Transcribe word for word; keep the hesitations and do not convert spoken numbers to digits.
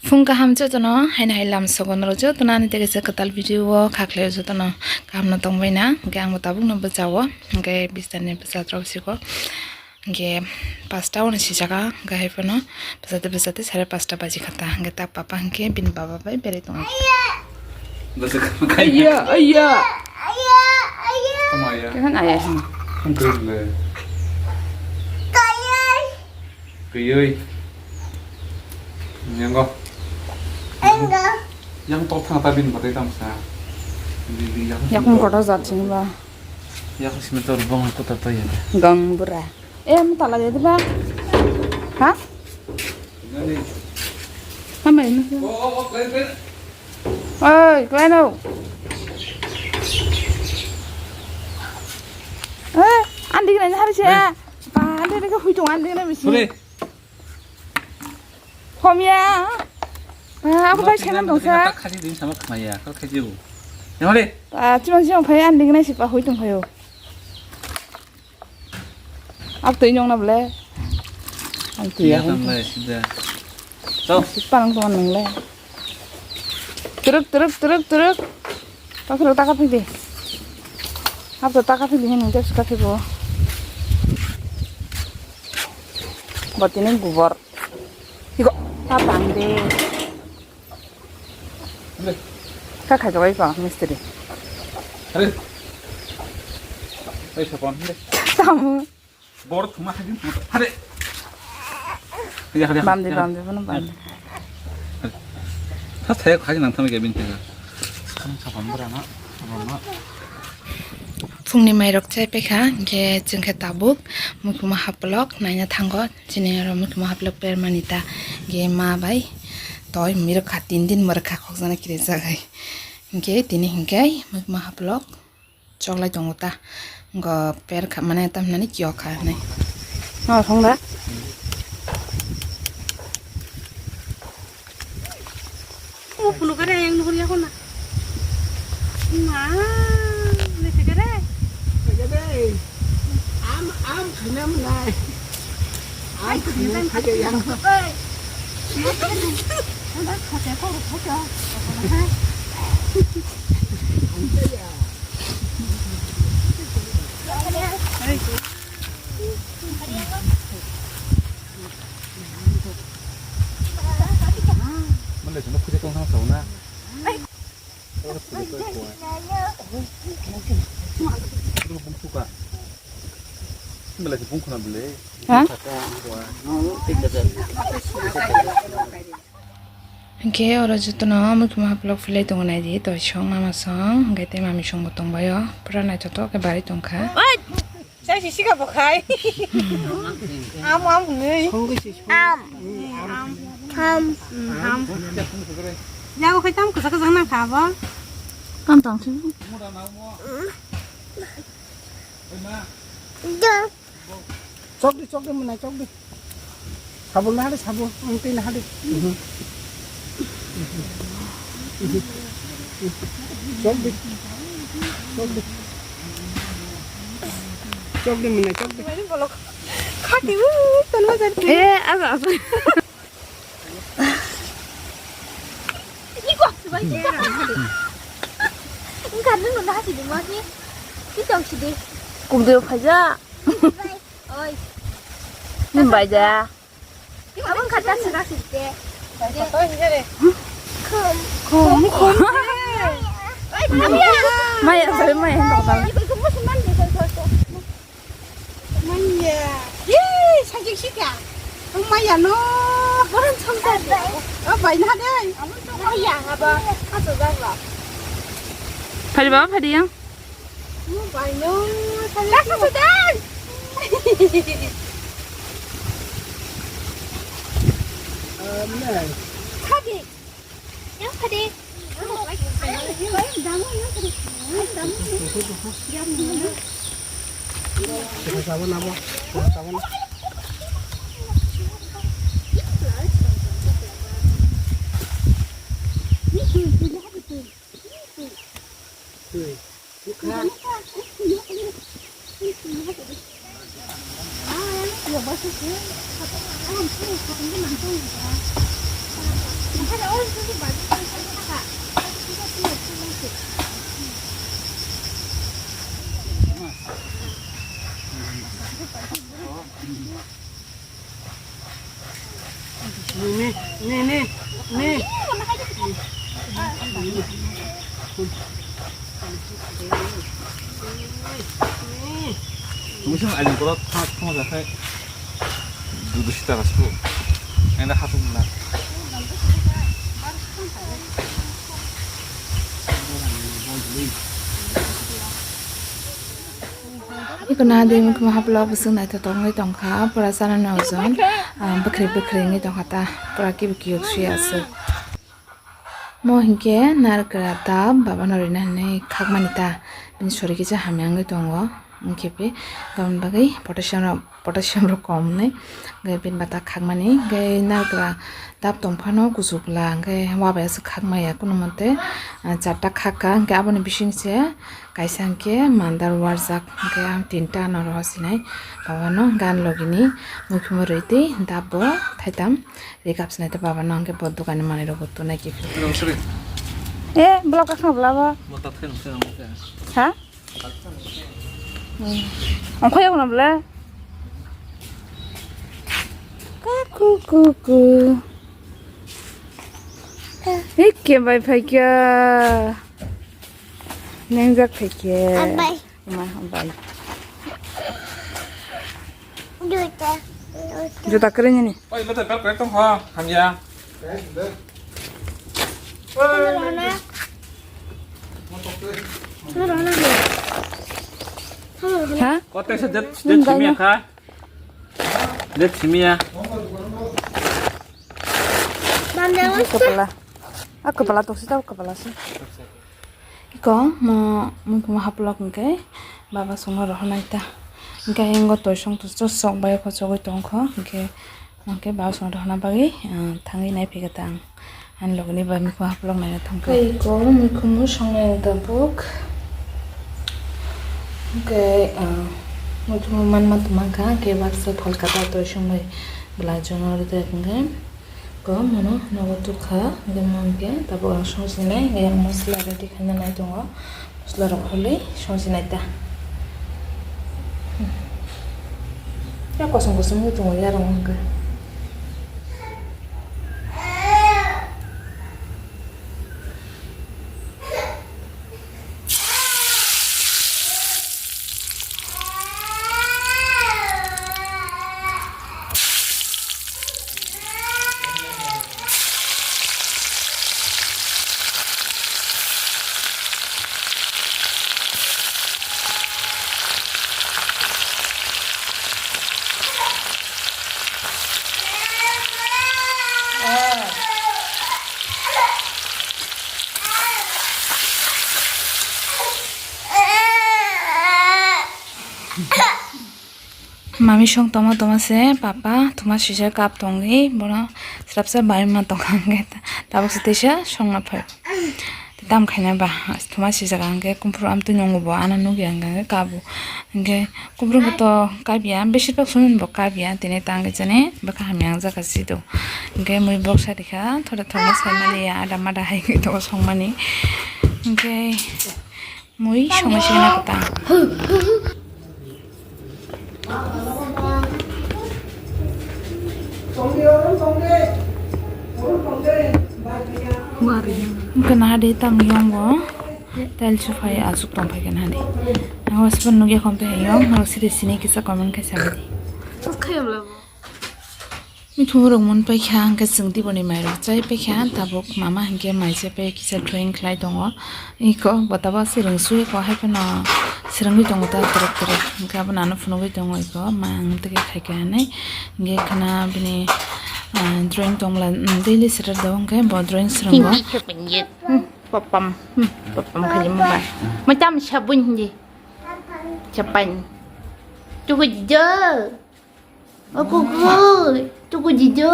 Phung kaham jotono, haino hai lam sogo norok jotono ani tege se kwtal video o kha khlaio jotono kaham no tongbai na, hwnkhe ang bo tabuk no bwchao, hwnkhe bisani bwcha rok siko, hwnkhe pasta o no sijak, hwnkhe hai phano bwchate bwchate sare pasta baji kha ta, hwnkhe tak papa hwnkhe bini baba bai berai tongo. Ayya, ayya. Tamo ayya. Kehan ayya hwn. Tamo ayya. Twiwi. Yang tok thang ta bini batai tamo sa. Bini yang. Yakung kotor jat sini ba. Yakung simi tor bong kotor ta ya. Gang bura. Eh, mo tala de ba. Ha? Nani? Hamai mo. Oh, oh, oh, play, play. Oi, klai no. Eh, andi gina hari se. Ba, andi gina hui tung andi gina bisi. Sore. Homya. Ba, aku bai sana dong sa. Khaji din sama khmaya, kal khaji u. Yang le. Ba, cuma cuma phai andi gina si pa hui tung phayo. Ab twi nyong na bole. Ang twi ya. Tam lai sida. Tau. Sik panang tong nang le. Turuk, turuk, turuk, turuk. Pakhiro taka phidi. Ab to taka phidi hin nang jep sika phibo. Botini gubor. Higo, ta bang de. Ka khai jabai pa mistri. Are. Pai sapon de. Tamu. Bor thuma khai din. Are. Ya, ya. Bam de, bam de, bono bam de. Sa saya khai nang thami ke bin tega. Sapon bora na. Phungni mairok chai paikha, hwnkhe chwng khe tabuk muikhumo haplok naina thango. Chini oro muikhumo haplok permani ta, hwnkhe ma bai toi mwrwkha, tin din mwrwkha khokjana kirijak hai. Hwnkhe tini hwnkhe muikhumo haplok choklai tongo ta, wngkha perkha mane tamhinani kiyokha hinwi. No thong da. Mo phunukha de, yang nuhur ya khona. Ma, ni sikha de. Sikha de. Am, am khaina mwnai. Am khaina khaja yang. Ang khaja kok khaja. Ang khaja. Male sino kuje tong thang sao na. Ai. Oro kuje tong kuai. Oro bung suka. Male si bung khuna bele. Ha? Saka kuai. Hwnkhe oro jotono muikhumo haplok philai tongo naidi, toisong, mamasong, hwnkhe tei mamisongbo tongbaio, pura naithotok khe barwi tongkha. Oi! Chai si sika bo khai. Am, am, hwnwi. Am. Am. Am. Yago khai tam kwchak kwchak nang kha bo. Tam tang si. Chok di, chok di, mwnai chok di. Sabul na hade, sabul, ang twi na hade. Mhm. Chok di. Chok di. Chok di, mwnai chok di. Khati, uh, tanma jar. Eh, aba, aba. Iko, sebaik. Engkar nung nasi di masi. Kita sih deh. Kumdo phaja. Oi. Nim baja. Abang kata sih nasi deh. Kum, kum. Maya, sorry, maya, enggak tahu. Maya. Ye, sajik sika. Maya no. Boran samsa. Oh, bai na deh. Maya, aba. Asa jagla. Phari baba, phari yang. Mo bai no. Lasa sudan. Amen. Phadi. Yang phadi. Tungsa ani borok thang thang jakhai. Dudu sita kasku. Enda hatung na. Iko na de mukhumu hapla bwswk naithotok wngwi tongkha, pura chanani ojon, ah, bwkhri bwkhri wngwi tongkha ta, pura kibi kiyok sui aswk. Mo hinkhe narikra dap babano rina hinwi khakmani ta, bini sori kisa hamya wngwi tongo, hinkhe pi tamoni bagwi potassium rok, potassium rok kom wngnai, hinkhe bini bata khakmani, hinkhe narikra dap tongphano kuchuk la, hinkhe wabai aswk khakmaya kunumote, ah, charta khakha, hinkhe aboni bisingse, Kaisa hwnkhe mandar warjak, hwnkhe ang tinta ano rohor sinai. Babano gan logini mukhumu rwi tei dap bo thaitam rikap sinai tei babano hwnkhe bo dukani manwi rokbo tunai kiphil. Eh, block kakhwng bla bo. Ha? Hmm. Ongkhoyok no bla. Kuku kuku. Ikke bai phaikya. Nengjak phaikhe. Abai. Ma, abai. Juta. Juta kwrwi nini? Oi, lo to bel kwrwi tong kho, hamya. Oi, lo na. Ha? Kote se det, det simi kha. Det simi ya. Kapala. A kapala to sita kapala se. Iko mo mukhumu haplok hwnkhe baba songno rohornai ta. Hwnkhe ayang o toisong to chosok bai kochogwi tongkho, hwnkhe, hwnkhe baba songno rohorna bagwi, ah, thangwi naiphikha ta ang. Ani logoni bai mukhumu haplok naina thangkha. Tei iko mukhumu songnai ang tabuk. Hwnkhe, ah, mukhumu manma tongmangkha, hwnkhe baksa phalkha ta toisong bai bwlai jono rwtwi hwnkhe. Ko mono nogo tukha, hwnkhe mo hwnkhe tabuk ang songsinai, hwnkhe yang masala ready khaina nai tongo, masala rok holi songsinai ta. Ya kosom kosom wng tongo yarong hwnkhe. Mami song tongma tongma se papa thuma sijak kap tongwi bono srapsa bai ma tongkha hwnkhe tabuk se teisa songma phai. Tam khaina ba thuma sijak hwnkhe kumphuru amtwi nungo bo ano nukya hwnkhe kabo hwnkhe kumphuru bo to kabya besibak sumani bo kabya tini tangwi chani bwkha hamya wngjak si do hwnkhe mui boksa rikha thore thore saimani ya ada mada hai tongma songmani hwnkhe. Mui songwi singna kwtang. Gana de tam yong bo. Tel su phai asuk tong phai gana de. Ang was pun nugya kom te yong, ang sidi sini kisa comment khai sabi di. Mithumrok mon paikha hwnkhe chwng tiboni mairok chai paikha tabuk mama hwnkhe mai chai pai kisa drawing khlai tongo iko botabo swrwng sui ko hai phano swrwngwi tongo ta kwrwk kwrwk hwnkhe abono ano phunugwi tongo iko ma ang tei khaikha hinwi hwnkhe khwna bini ah, drawing tongmla daily sitra do hwnkhe bo drawing swrwngo. Papam papam khaji mobile. Macam sabun hindi. Chapan. Tuku jijo. Aku ku, tuku jijo.